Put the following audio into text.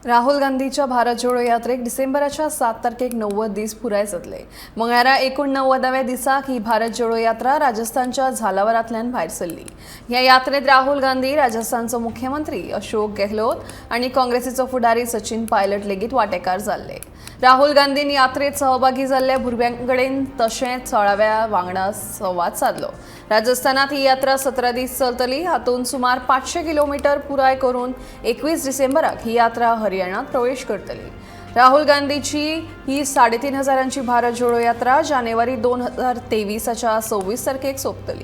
राहुल गांधीच्या भारत जोडो यात्रेक डिसेंबराच्या 7 तारखेक 90 दीस पुराय जातले. मंगळारा 89व्या दिसाक ही भारत जोडो यात्रा राजस्थानच्या झालावारांतल्यान भायर सरली. ह्या यात्रेत राहुल गांधी, राजस्थानचो मुख्यमंत्री अशोक गेहलोत आनी काँग्रेसीचो फुडारी सचिन पायलट लेगीत वांटेकार जाल्ले. राहुल गांधीन यात्रेत सहभागी जाल्ल्या भुरग्यां कडेन तशेंच थळाव्या वांगडा संवाद सादलो. राजस्थानात ही यात्रा 17 दीस चलतली. हातूंत सुमार 500 किलोमिटर पुराय करून 21 डिसेंबराक ही यात्रा हरियाणात प्रवेश करतली. राहुल गांधीची ही 3,500 हजारांची भारत जोडो यात्रा जानेवारी 2023च्या 26 तारखेक सोंपतली.